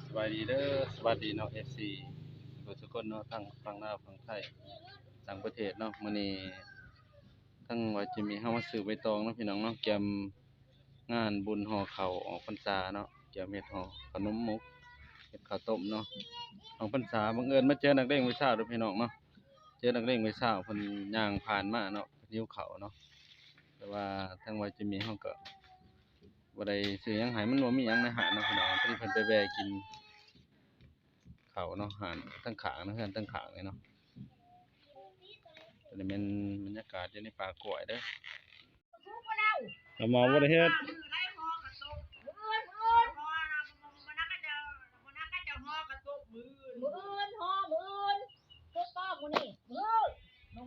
ສະບາຍດີເດີ ສະຫວັດດີເນາະ ເອັຟຊີ ທຸກຄົນເນາະ ທັງຝັ່ງລາວ ຝັ່ງໄທ ຕ່າງປະເທດເນາະ. ມື້ນີ້ທາງວ່າຈິມມີເຮົາມາຊື້ໃບຕອງເນາະພີ່ນ້ອງເນາະ ກຽມງານບຸນຫໍ່ເຂົ້າອອກພັນສາເນາະ ກຽມເຮັດຫໍ່ເຂົ້າໜົມໝົກ ເຮັດເຂົ້າຕົ້ມເນາະ ອອກພັນສາ. ບັງເອີນມາເຈີນັກເລງໄວຊາວເດີພີ່ນ້ອງເນາະ ເຈີນັກເລງໄວຊາວ ເພິ່ນຍ່າງຜ່ານມາເນາະ ເພິ່ນຫິວເຂົ້າເນາະ. ແຕ່ວ່າທາງວ່າຈິມມີເຮົາກໍບໍ່ໄດ້ຊື້ຫຍັງໃຫ້ ມັນບໍ່ມີຫຍັງໃນຮ້ານເນາະພີ່ນ້ອງ ພໍດີເພິ່ນໄປແວ່ກິນເຂົ້າເນາະ ຮ້ານທາງຂ້າງເນາະ ເຮືອນທາງຂ້າງນີ້ເນາະ. ອັນນີ້ແມ່ນບັນຍາກາດຢູ່ໃນປ່າກ້ວຍເດີ. ລະເມົາບໍ່ໄດ້ເຮັດ ມື້ອື່ນ ມື້ອື່ນ ມື້ອື່ນຫໍ່ ມື້ອື່ນ ຕົກຕ້ອງມື້ນີ້ ມື້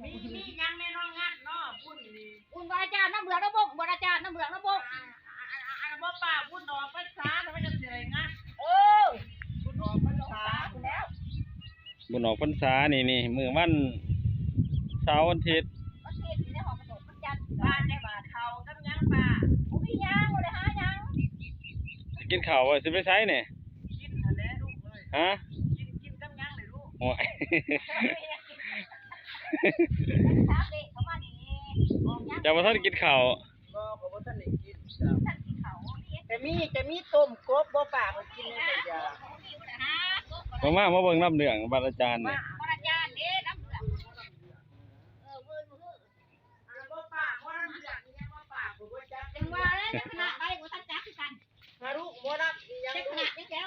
ມີ ມີຫຍັງແນ່ນອນງານເນາະ ບຸນນີ້ ບຸນບໍ່ອາຈານ ນ້ຳເບືອກນ້ຳບົກ ບໍ່ອາຈານ ນ້ຳເບືອກນ້ຳບົກ ອາ ອາ ອາ ອາ ບໍ່ປ້າ ບຸນອອກພັນສາ ແລ້ວມັນຈະຊິໄດ້ງານ ເອີ ບຸນອອກພັນສາພຸ້ນແລ້ວ ບຸນອອກພັນສານີ້ ນີ້ ມື້ວັນເສົາ ວັນທິດ ວັນທິດຢູ່ໃນຫ້ອງກະຈົກ ວັນຈັນ ບາດໃດບາດເຂົ້າກັບຫຍັງປ້າ ບໍ່ມີຫຍັງ ບໍ່ໄດ້ຫາຫຍັງ ຊິກິນເຂົ້າບໍ່ ຊິໄປໃສນີ້? ກິນຫັ້ນແຫຼະລູກເອີຍ ຮະ ກິນ ກິນກັບຫຍັງເລີຍລູກ? ໂອ້ຍ ເຈົ້າບໍ່ທັນກິນເຂົ້າ ບໍ່ ກໍບໍ່ທັນໄດ້ກິນ ແຕ່ມີ ແຕ່ມີຕົ້ມກົບບໍ່ ປ້າກໍກິນໃນກະຢາ ບໍ່ມາ ມາເບິ່ງລຳເລື່ອງບັດອາຈານນີ້ ມາ ບັດອາຈານເດ້ ລຳເລື່ອງ ເອີ ມື້ ມື້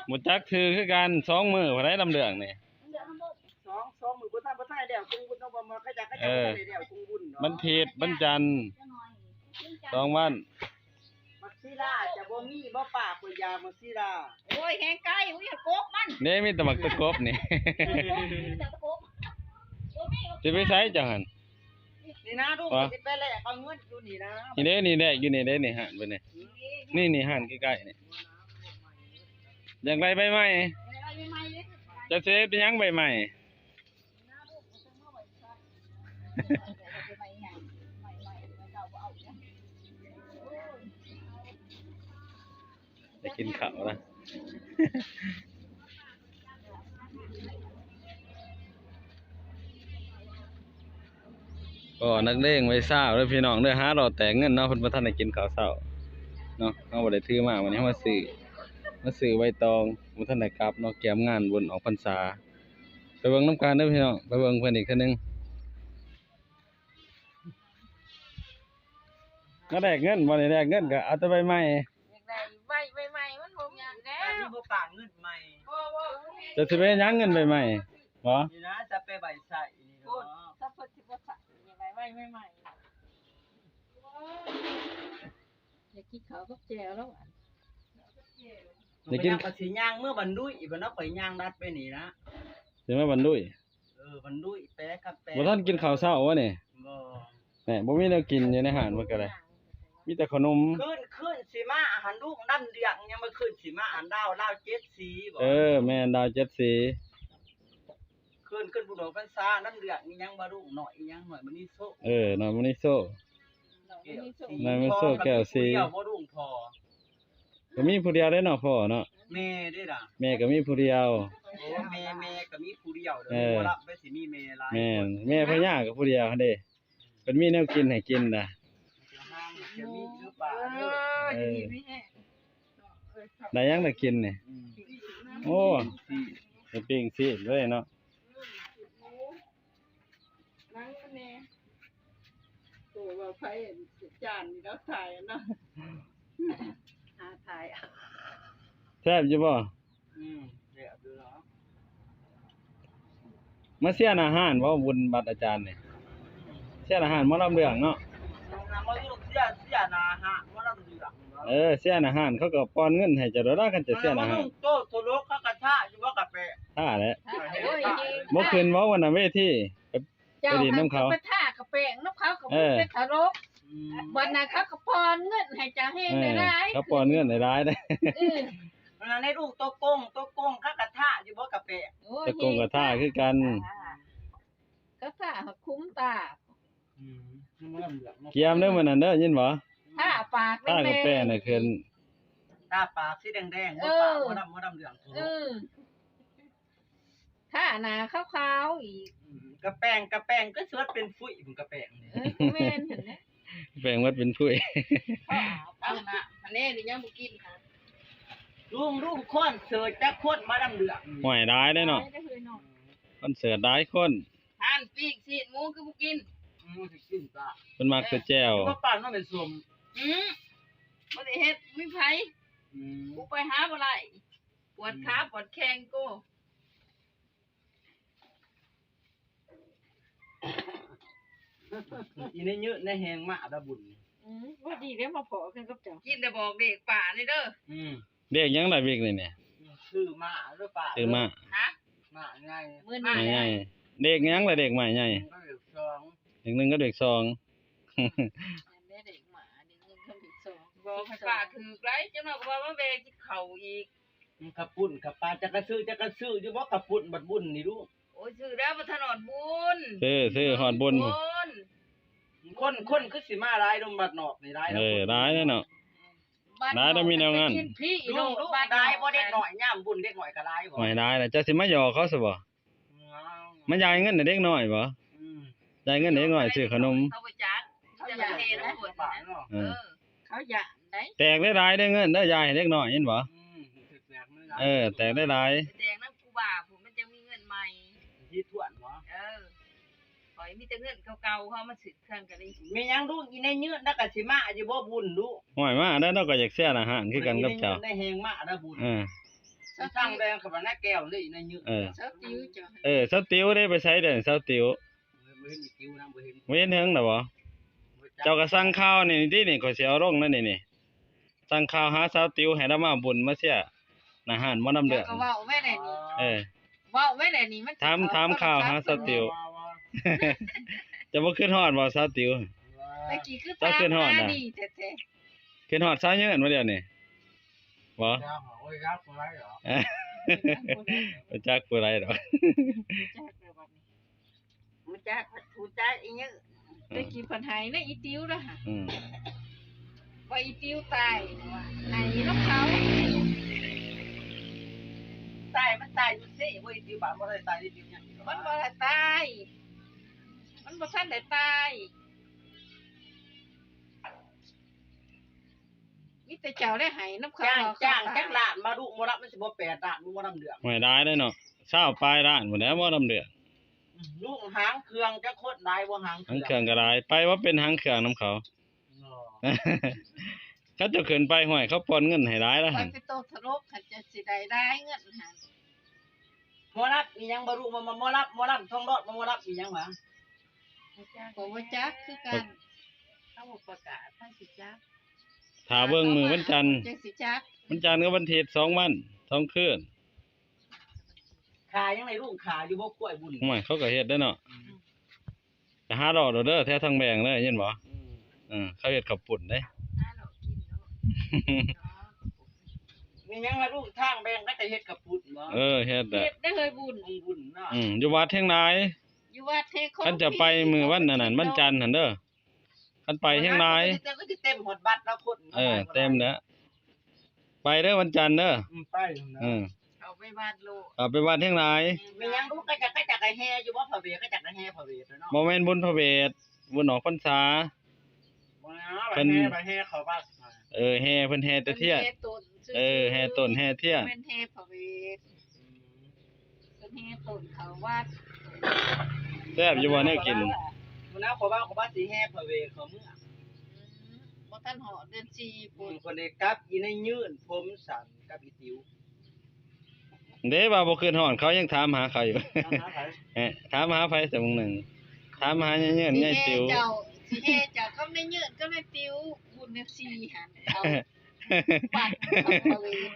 ບໍ່ຈັກຄືກັນ ສອງມື້ພຸ້ນໃດລຳເລື່ອງນີ້ ສອງ ສອງມື້ບໍ່ທັນ ບໍ່ທັນໄດ້ແລ້ວກອງບຸນເນາະ ບໍ່ ບໍ່ ເຂົາເຈົ້າ ເຂົາເຈົ້າ ເອີ ບໍ່ທັນໄດ້ແລ້ວກອງບຸນເນາະ ມັນທິດວັນຈັນ ສອງວັນ ບັກຊີລາຈະບໍ່ມີບໍ່ ປ້າຂ້ອຍຢາກບັກຊີລາ ໂອ້ຍ ແຮງໄກ ບໍ່ຢາກກົບມັນ ເດ້ ມີແຕ່ບັກຕະກົບນີ້ ມີແຕ່ຕະກົບ ບໍ່ມີ ຊິໄປໃສເຈົ້າຫັ້ນ? ນີ້ນະ ລູກ ຊິໄປແລກເອົາເງິນຢູ່ນີ້ນະ ນີ້ເດ້ ນີ້ແລກຢູ່ນີ້ເດ້ ນີ້ຮ້ານເພິ່ນນີ້ ນີ້ ນີ້ຮ້ານໃກ້ໆນີ້ ຢາກໄດ້ໃບໃໝ່ ຢາກໄດ້ໃບໃໝ່ເດ້ ເຈົ້າຊິເຮັດເປັນຫຍັງໃບໃໝ່? ໄດ້ກິນເຂົ້າລະ ກໍນັກເລງໄວຊາວເດີພີ່ນ້ອງເດີ ຫາລໍແຕ່ເງິນເນາະ ເພິ່ນບໍ່ທັນໄດ້ກິນເຂົ້າເຊົ້າເນາະ ເຮົາບໍ່ໄດ້ຖືມາ ມື້ນີ້ເຮົາມາຊື້ ມາຊື້ໃບຕອງ ບໍ່ທັນໄດ້ກັບເນາະ ກຽມງານບຸນອອກພັນສາ. ໄປເບິ່ງນຳກັນເດີພີ່ນ້ອງ ໄປເບິ່ງເພິ່ນອີກເທື່ອໜຶ່ງ ມາແລກເງິນບໍ່ ນີ້ແລກເງິນກໍເອົາແຕ່ໃບໃໝ່ ຢາກໄດ້ໃບ ໃບໃໝ່ມັນບໍ່ມີແລ້ວ ມັນບໍ່ປານເງິນໃໝ່ ບໍ່ ບໍ່ ບໍ່ມີ ຈະຊິໄປເຮັດຫຍັງເງິນໃບໃໝ່ ບໍ່ ນີ້ນະ ຈະໄປໄຫວ້ໃສ່ນີ້ເນາະ ໂອ້ຍ ຖ້າເພິ່ນຊິບໍ່ໃສ່ ຢາກໄດ້ໃບໃໝ່ ຢາກກິນເຂົ້າກັບແຈ່ວແລ້ວ ຢາກກິນ ຂ້ອຍຊິຍ່າງເມືອບ້ານດຸ້ຍ ບັດນັ້ນຂ້ອຍຍ່າງລັດໄປນີ້ນະ ຊິມາບ້ານດຸ້ຍ ເອີ ບ້ານດຸ້ຍແປກັບແປ ບໍ່ທັນກິນເຂົ້າເຊົ້າວະນີ້ ບໍ່ ແນ່ ບໍ່ມີແນວກິນຢູ່ໃນຮ້ານເພິ່ນກໍໄດ້ ມີແຕ່ເຂົ້າໜົມ ຄືນ ຄືນຊິມາຫັ້ນ ລຸງດຳເດືອງຍັງມາ ຄືນຊິມາ ອັນລາວ ລາວເຈັດສີບໍ ເອີ ແມ່ນ ລາວເຈັດສີ ຄືນ ຄືນບຸນອອກພັນສາ ນ້ຳເດືອງອີ່ຫຍັງບໍ່ ລຸງ ນ້ອຍອີ່ຫຍັງ ນ້ອຍມະນີໂຊກ ເອີ ນ້ອຍມະນີໂຊກ ນ້ອຍມະນີໂຊກ ແກ້ວສີ ຜູ້ດຽວບໍ່ ລຸງ ພໍ່ ກໍມີຜູ້ດຽວເດ້ເນາະ ພໍ່ເນາະ ແມ່ເດ້ລະ ແມ່ກໍມີຜູ້ດຽວ ໂອ້ ແມ່ ແມ່ກໍມີຜູ້ດຽວເດີ ເອີ ບໍ່ລະໄປຊິມີແມ່ຫຼາຍ ແມ່ນ ແມ່ພະຍາກໍຜູ້ດຽວຫັ້ນເດ້ ເພິ່ນມີແນວກິນໃຫ້ກິນນະ ຈະມີຄືປາເດີ ເອີ ໄດ້ຫຍັງໄດ້ກິນນີ້ ອືມ ໂອ້ ປີ້ງຊີ້ນ ໄດ້ປີ້ງຊີ້ນເລີຍເນາະ ນັ່ງແນ່ ໂຕວ່າໃຜຈານນີ້ລາວຖ່າຍເນາະ ຫາຖ່າຍ ແຊບຢູ່ບໍ່? ອືມ ແຊບຢູ່ເນາະ ມາເຊຍໜ້າຮ້ານບໍ່ ບຸນບັດອາຈານນີ້ ເຊຍໜ້າຮ້ານໝໍລຳເລື່ອງເນາະ ມາເຊຍ ເຊຍໜ້າຮ້ານໝໍລຳເລື່ອງ ເອີ ເຊຍໜ້າຮ້ານ ເຂົາກໍປ່ອນເງິນໃຫ້ເຈົ້າໂດດ ຄັນເຈົ້າເຊຍໜ້າຮ້ານ ໂຕ ໂຕໂລກ ເຂົາກໍຖ້າຢູ່ບໍ່ກະແປ ຖ້າແຫຼະ ໂອ້ຍ ບໍ່ຂຶ້ນບໍ່ວັນນະເວທີ ເຈົ້າ ໄປຫຼິ້ນນຳເຂົາ ໄປຖ້າກະແປງນຳເຂົາ ເຂົາ ເອີ ເປັນຕະຫຼົກ ອືມ ບັດນັ້ນເຂົາກໍປ່ອນເງິນໃຫ້ເຈົ້າແຮງ ເອີ ຫຼາຍໆ ເຂົາປ່ອນເງິນຫຼາຍໆເດ້ ເອີ ອັນນັ້ນໃນລູກໂຕກົງ ໂຕກົງເຂົາກໍຖ້າຢູ່ບໍ່ກະແປງ ໂອ້ຍ ໂຕກົງກໍຖ້າຄືກັນ ກໍຖ້າຫາກຄຸ້ມຕາ ອືມ ກຽມເດີມື້ນັ້ນເດີ ຍິນບໍ່ ຖ້າປາກ ຖ້າກະແປງນະຂຶ້ນ ຕາປາກສີແດງໆ ເອີ ບໍ່ປາກບໍ່ດຳ ບໍ່ດຳເຫຼືອງ ເອີ ທາໜ້າຂາວໆອີກ ອືມ ກະແປງ ກະແປງ ຄືຊິວ່າເປັນຟຸຍພຸ້ນ ກະແປງນີ້ ເອີ ແມ່ນຫັ້ນແຫຼະ ແປງວັດເປັນພຸ້ຍ ເອົານ້ຳຫັ້ນແດ່ ນີ້ຍັງບໍ່ກິນ ລຸງ ລຸງ ຄອນເສີດຈັກຄົນມາດຳເດືອງ ຫ້ວຍ ຫຼາຍເດ້ເນາະ ຫຼາຍເດ້ເຮີຍເນາະ ຄອນເສີດຫຼາຍຄົນ ທ່ານ ປີ້ງຊີ້ນໝູຄືບໍ່ກິນ ອືມ ຊິກິນປາ ເພິ່ນມັກແຕ່ແຈ່ວ ເອີ ວ່າປານມັນເປັນສົ້ມ ອືມ ບໍ່ໄດ້ເຮັດ ມີໃຜ ອືມ ກູໄປຫາບໍ່ໄດ້ ປວດຂາ ອືມ ປວດແຂ້ງກູ ອີໃນຍືດໃນແຮງມາດາບຸນ ອືມ ບໍ່ດີເດ້ມາພໍ້ກັນກັບເຈົ້າ ກິນແຕ່ບອກເດັກປານີ້ເດີ ອືມ ເດັກຫຍັງລະວິກນີ້ນີ້ ຊື່ມາຫຼືປາ ຊື່ມາ ຮະ ມາໃຫຍ່ ມື້ນີ້ ມາໃຫຍ່ ເດັກຫຍັງລະເດັກມາໃຫຍ່ ເດັກໜຶ່ງກັບເດັກສອງ ເດັກໜຶ່ງກັບເດັກສອງ ແມ່ນເດ້ ເດັກມາ ເດັກໜຶ່ງກັບເດັກສອງ ບອກໃຫ້ປາຖືກໄດ ຈັກໜ່ອຍກໍວ່າມາແວ່ກິນເຂົ້າອີກ ອືມ ເຂົ້າປຸ້ນ ເຂົ້າປາ ຈັກກະຊື້ ຈັກກະຊື້ຢູ່ບໍ່ ເຂົ້າປຸ້ນບັດບຸນນີ້ລູກ ໂອ້ຍ ຊື້ແລ້ວບໍ່ທັນຮອດບຸນ ຊື້ ຊື້ຮອດບຸນ ຄົນ ຄົນຄືຊິມາຫຼາຍ ດົມບັດນອກນີ້ຫຼາຍ ເອີ ຫຼາຍເນາະ ຫຼາຍແລ້ວມີແນວງານ ລູກ ລູກ ຫຼາຍບໍ່ເດັກນ້ອຍ ຍາມບຸນເດັກນ້ອຍກໍຫຼາຍບໍ່ ໂອ້ຍ ຫຼາຍແລ້ວ ເຈົ້າຊິມາຫຍອກເຂົາຊະບໍ່ ມາຢາຍເງິນໃຫ້ເດັກນ້ອຍບໍ່ ອືມ ຢາຍເງິນໃຫ້ເດັກນ້ອຍຊື້ຂະໜົມ ເຂົາບໍ່ຈັກ ເຂົາຢາກ ເອີ ເອີ ເຂົາຢ້ານໄດ ແຕກຫຼາຍໆເດີເງິນເດີ ຢາຍໃຫ້ເດັກນ້ອຍ ເຫັນບໍ່ ອືມ ເອີ ແຕກຫຼາຍໆ ແຕກນຳຄູບາພຸ້ນ ມັນຈັ່ງມີເງິນໃໝ່ ຊິທວນບໍ່ ເອີ ຂ້ອຍມີແຕ່ເງິນເກົ່າໆ ເຮົາມາຊື້ເຄື່ອງກັນອີກ ແມ່ນຫຍັງລູກ ອີໃນຍືດນະກະຊິມາຢູ່ບໍ່ບຸນລູກ ຫ້ວຍ ມາໄດ້ ເຮົາກໍຢາກເຊຍອາຫານຄືກັນກັບເຈົ້າ ໃນຍືດໃນແຮງມາດາບຸນ ເອີ ຊິສັ່ງແບ່ງກັບນາແກ້ວເລີຍໃນຍືດ ເອີ ສາວຕິວເຈົ້າ ເອີ ສາວຕິວເດ້ ໄປໃສເດ້ສາວຕິວ ບໍ່ເຫັນອີ່ຕິວນຳ ບໍ່ເຫັນ ບໍ່ເຫັນເຖິງແລ້ວບໍ່ ບໍ່ຈັກ ເຈົ້າກໍສັ່ງຂ່າວນີ້ຕິ ນີ້ຂ້ອຍຊິເອົາລົງແລ້ວນີ້ ນີ້ ສັ່ງຂ່າວຫາສາວຕິວໃຫ້ລາວມາບຸນມາເຊຍ ນະ ຮ້ານໝໍລຳເດືອງ ເຈົ້າກໍເວົ້າໄວ້ແຫຼະນີ້ ເອີ ເວົ້າໄວ້ແຫຼະນີ້ ມັນ ຖາມ ຖາມຂ່າວຫາສາວຕິວ ເຈົ້າບໍ່ຄິດຮອດບໍ່ສາວຕິວ ແຕ່ກີ້ຄື ເຈົ້າຄິດຮອດນະ ຕາມຫານີ້ແທ້ໆ ຄິດຮອດສາວຍືນບໍ່ດຽວນີ້ ບໍ່ ບໍ່ຈັກຜູ້ໃດດອກ ບໍ່ຈັກແລ້ວບັດນີ້ ຮູ້ຈັກ ຮູ້ຈັກອີ່ຫຍັງ ແຕ່ກີ້ເພິ່ນໃຫ້ນະ ອີ່ຕິວນະ ອືມ ວ່າອີ່ຕິວຕາຍ ວ່າໃຫ້ນຳເຂົາ ຕາຍ ມັນຕາຍຢູ່ເຊບໍ່ ອີ່ຕິວ ບາດບໍ່ໄດ້ຕາຍ ອີ່ຕິວຍັງ ມັນບໍ່ໄດ້ຕາຍ ມັນບໍ່ທັນໄດ້ຕາຍ ມີແຕ່ເຈົ້າໄດ້ໃຫ້ນຳເຂົາ ຈ້າງ ເອົາ ຈ້າງຈັກລ້ານມາດຸ ໝໍລຳ ມັນຊິບໍ່ແປດລ້ານບໍ່ ໝໍລຳເດືອງ ໂອ້ຍ ຫຼາຍເດ້ເນາະ ຊາວປາຍລ້ານພຸ້ນແຫຼະ ໝໍລຳເດືອງ ອືມ ລຸງ ຫາງເຄື່ອງຈັກຄົນຫຼາຍບໍ່ ຫາງເຄື່ອງ ຫາງເຄື່ອງກໍຫຼາຍ ໄປວ່າເປັນຫາງເຄື່ອງນຳເຂົາ ເນາະ ຄັນເຈົ້າຂຶ້ນໄປ ຫ້ວຍ ເຂົາປ່ອນເງິນໃຫ້ຫຼາຍລະ ຂ້ອຍເປັນໂຕຕະຫຼົກ ຄັນເຈົ້າຊິໄດ້ຫຼາຍເງິນຫັ້ນ ໝໍລຳອີ່ຫຍັງບໍ່ຮູ້ ໝໍລຳ ໝໍລຳທອງຫຼອດ ໝໍລຳອີ່ຫຍັງຫວາ ຂ້ອຍບໍ່ຈັກຄືກັນ ເຂົາບໍ່ປະກາດ ໃຜຊິຈັກ ຖ້າເບິ່ງມື້ວັນຈັນ ຈັ່ງຊິຈັກ ວັນຈັນກັບວັນທິດ ສອງວັນ ສອງຄືນ ຂ້າຍັງໄດ້ລຸງ ຂ້າຢູ່ບໍ່ ຄວາຍບຸນ ໂອ້ຍ ເຂົາກໍເຮັດໄດ້ເນາະ ອືມ ໄປຫາເລາະໂລດເດີ ແຖວທາງແບງເດີ ຍິນບໍ່ ອືມ ເອີ ເຂົາເຮັດເຂົ້າປຸ້ນເດ້ ຫາເລາະກິນເນາະ ມີຫຍັງລະລູກ ທາງແບງກໍຈະເຮັດເຂົ້າປຸ້ນບໍ່ ເອີ ເຮັດແຫຼະ ເຮັດໄດ້ເຮີຍບຸນ ບຸນເນາະ ອືມ ຢູ່ວັດແຮງຫຼາຍ ຢູ່ວັດແຮງ ຄັນຈະໄປມື້ວັນອັນນັ້ນ ວັນຈັນຫັ້ນເດີ ຄັນໄປແຮງຫຼາຍ ເອີ ເຕັມແຫຼະ ໄປເດີວັນຈັນເດີ ອືມ ໄປເດີ ເອີ ເຂົ້າໄປວັດໂລດ ເຂົ້າໄປວັດແຮງຫຼາຍ ມີຫຍັງລູກ ເຂົາຈັກ ເຂົາຈັກແຫ່ຢູ່ບໍ່ ພະເວດ ເຂົາຈັກແຫ່ພະເວດເນາະ ບໍ່ແມ່ນບຸນພະເວດ ບຸນອອກພັນສາ ເພິ່ນ ແຫ່ເຂົ້າວັດ ເອີ ແຫ່ ເພິ່ນແຫ່ແຕ່ທຽນ ເພິ່ນແຫ່ຕົ້ນຊື່ໆ ເອີ ແຫ່ຕົ້ນແຫ່ທຽນ ແມ່ນແຫ່ພະເວດ ອືມ ເພິ່ນແຫ່ຕົ້ນເຂົ້າວັດ ແຊບຢູ່ບໍ່ແນວກິນ ມື້ໜ້າຂ້ອຍວ່າ ຂ້ອຍວ່າຊິແຫ່ພະເວດເຂົ້າເມືອງ ອືມ ບໍ່ທັນຮອດເດືອນສີ່ພຸ້ນ ອືມ ຂ້ອຍໄດ້ກັບອີ່ນາຍຍືນ ຜົມສັ້ນ ກັບອີ່ຕິວ ເດ້ ວ່າບໍ່ຄືນຮອດ ເຂົາຍັງຖາມຫາເຂົາຢູ່ ຖາມຫາໃຜ ເອີ ຖາມຫາໃຜຊະມື້ໜຶ່ງ ຖາມຫາຍາຍເຍີນ ຍາຍຕິວ ຊິແຫ່ເຈົ້າ ຊິແຫ່ເຈົ້າກັບນາຍເຍີນກັບນາຍຕິວ ບຸນເອັຟຊີຫັ້ນ ເອົາ ປັດເຂົ້າພະເວດ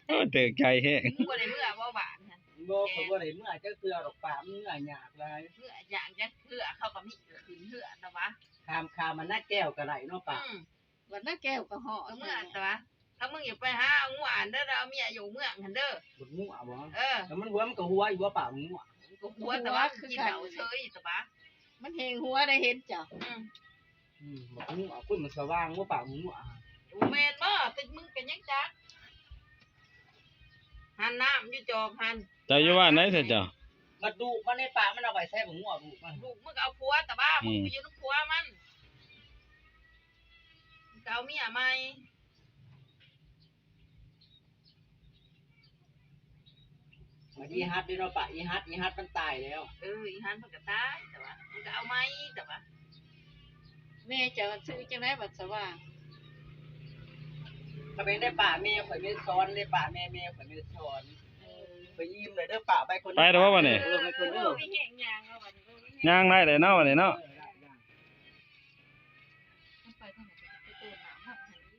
ໂອ້ ຖືກໃຈແຮງ ມຶງບໍ່ໄດ້ເມືອບໍ່ບ້ານຫັ້ນ ບໍ່ ຂ້ອຍບໍ່ໄດ້ເມືອຈັກເທື່ອດອກ ປ້າ ມັນເມືອຍາກຫຼາຍ ເມືອຍາກຈັກເທື່ອ ເຂົາກໍມີຂຶ້ນເຮືອນນະວະ ຂ້າມ ຂ້າມມານາແກ້ວກໍໄດ້ເນາະ ປ້າ ອືມ ບັດນາແກ້ວກໍຮອດ ເມືອແຕ່ວ່າ ຖ້າມຶງຢາກໄປຫາເອົາງົວອັນເດີ ເອົາເມຍຢູ່ເມືອງຫັ້ນເດີ ບັກງົວບໍ່ ເອີ ແລ້ວມັນຫົວ ມັນກໍຫົວຢູ່ບໍ່ ປ້າ ບັກງົວ ມັນກໍຫົວ ແຕ່ວ່າກິນເຫຼົ້າເຊີຍ ແຕ່ວ່າ ມັນແຮງຫົວໄດ້ເຫັນເຈົ້າ ອືມ ອືມ ບັກງົວ ຄົນມັນສະຫວ່າງບໍ່ ປ້າ ບັກງົວ ບໍ່ແມ່ນບໍ່ ແຕ່ມຶງເປັນຫຍັງຈັກ ຫັ້ນນ້ຳຢູ່ຈອກຫັ້ນ. ເຈົ້າຢູ່ບ້ານໃດຊະເຈົ້າ? ບັດດຸມັນໃນປ່າ ມັນເອົາໄປໃສ່ບັກງົວລູກມັນ. ລູກມັນກໍເອົາຜົວຕະບ້າ ອືມ ມັນໄປຢູ່ນຳຜົວມັນ ມັນກໍເອົາເມຍໃໝ່. ມັນອີຮັດເດ້ເນາະ ປະອີຮັດ ອີຮັດມັນຕາຍແລ້ວ. ເອີ ອີຮັດມັນກໍຕາຍ ແຕ່ວ່າມັນກໍເອົາໃໝ່ ແຕ່ວ່າ ແມ່ເຈົ້າຊື່ຈັ່ງໃດບັດສະຫວ່າງ? ກໍແມ່ນໄດ້ປະແມ່ຂ້ອຍແມ່ສອນ ໄດ້ປະແມ່ ແມ່ຂ້ອຍແມ່ສອນ. ເອີ ໄປອີ່ມເລີຍເດີ ປະໄປຄົນ ໄປແລ້ວບໍ່ບັດນີ້? ເອີ ໄປຄົນເດີ ມີແຮງຍ່າງແລ້ວບັດນີ້ ຍ່າງໄດ້ແລ້ວເນາະບັດນີ້ເນາະ.